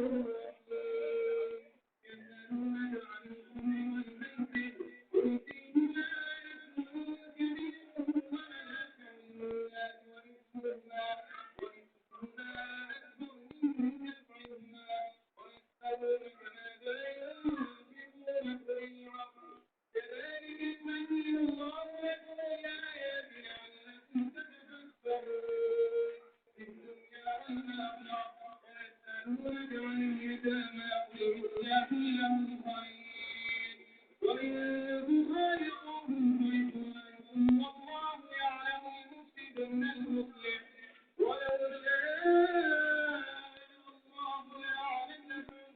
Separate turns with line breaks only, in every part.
الرحيم. يسألونك عن الخمر والميسر، قل فيهما إثم كبير ومنافع للناس وإثمهما أكبر من نفعهما. ويسألونك ماذا ينفقون، قل العفو. كذلك يبين الله لكم الآيات لعلكم تتفكرون. في الدنيا والآخرة. ويسألونك عن اليتامى، قل إصلاح لهم خير، وإن تخالطوهم فإخوانكم، والله يعلم المفسد من المصلح. ولو شاء الله لأعنتكم،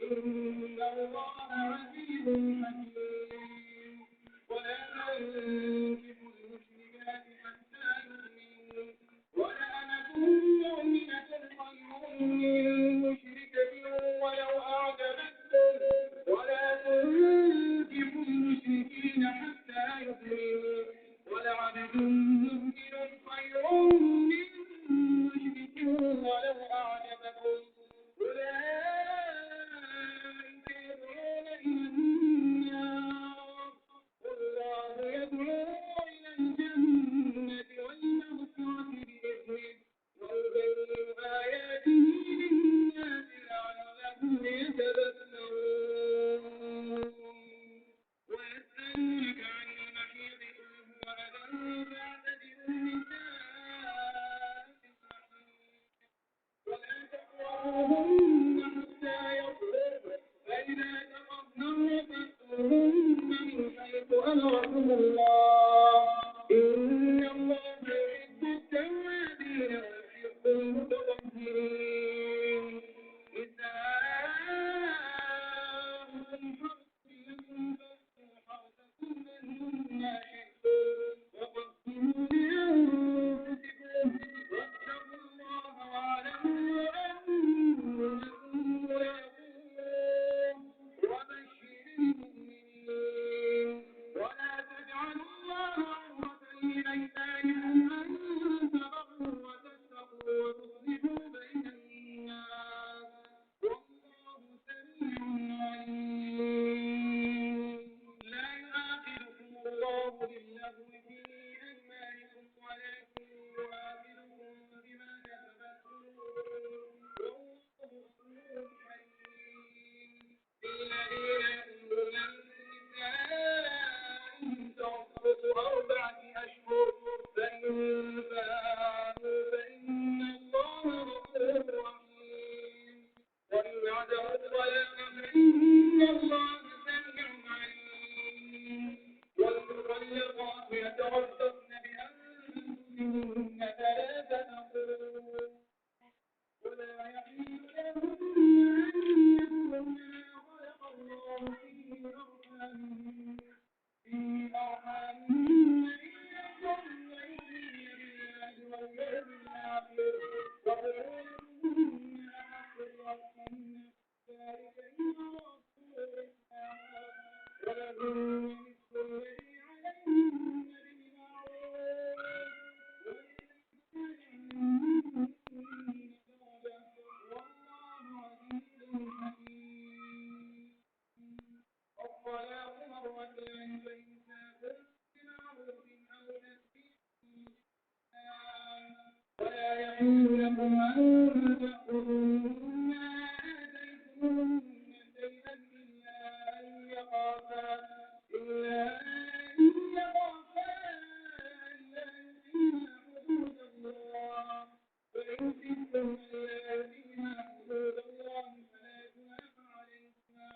إن الله عزيز حكيم. ولا تنكحوا المشركات حتى يؤمنوا، ولأمة مؤمنة خير من مشركة ولو أعجبتكم. ولا تنكحوا المشركين حتى يؤمنوا، ولعبد مؤمن خير من مشرك ولو أعجبكم. أولئك يدعون إلى النار، والله يدعو إلى الجنة والمغفرة بإذنه، ويبين آياته للناس لعلهم يتذكرون. ويسألونك عن المحيض، قل هو أذى فاعتزلوا النساء في المحيض ولا تقربوهن حتى يطهرن، فإذا تطهرن فأتوهن من حيث أمركم الله، إن الله يحب التوابين ويحب المتطهرين. نساؤكم حرث لكم فأتوا حرثكم أنى شئتم، وقدموا لأنفسكم، واتقوا الله واعلموا أنكم ملاقوه، وبشر المؤمنين. ولا تجعلوا الله عرضة لأيمانكم أن تبروا وتتقوا وتصلحوا بين الناس، والله سميع عليم. لا يؤاخذكم الله باللغو في أيمانكم، ولكن يؤاخذكم بما كسبت قلوبكم، والله غفور حليم. للذين يؤلون من نسائهم تربص 4 أشهر، فإن فاءوا فإن الله غفور رحيم. وإن عزموا الطلاق فإن الله سميع عليم. والمطلقات يتربصن بأنفسهن 3 قروء، ولا يحل لهن أن يكتمن ما خلق الله في أرحامهن إن كن يؤمن بالله واليوم الآخر، وبعولتهن أحق بردهن في ذلك إن أرادوا إصلاحا، ولهن مثل الذي عليهن بالمعروف، وللرجال عليهن درجة، والله عزيز حكيم. الطلاق مرتان، فإمساك بمعروف أو تسريح بإحسان، ولا يحل لكم أن تأخذوا مما آتيتموهن شيئا إلا أن يخافا ألا يقيما حدود الله، فإن خفتم ألا يقيما حدود الله فلا جناح عليهما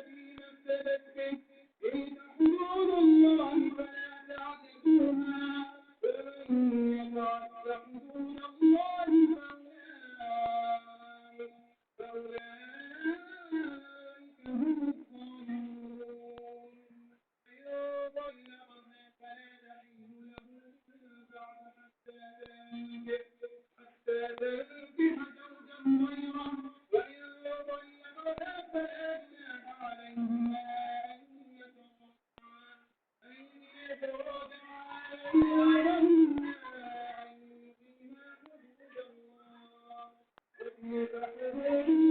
فيما افتدت به، تلك حدود الله فلا تعتدوها، ومن يتعد حدود الله فأولئك هم الظالمون. فإن طلقها فلا تحل له من بعد حتى تنكح زوجا غيره، وإن طلقها فلا جناح عليهما أن يتراجعا إن أرادا أن يقيما حدود الله، بحبك.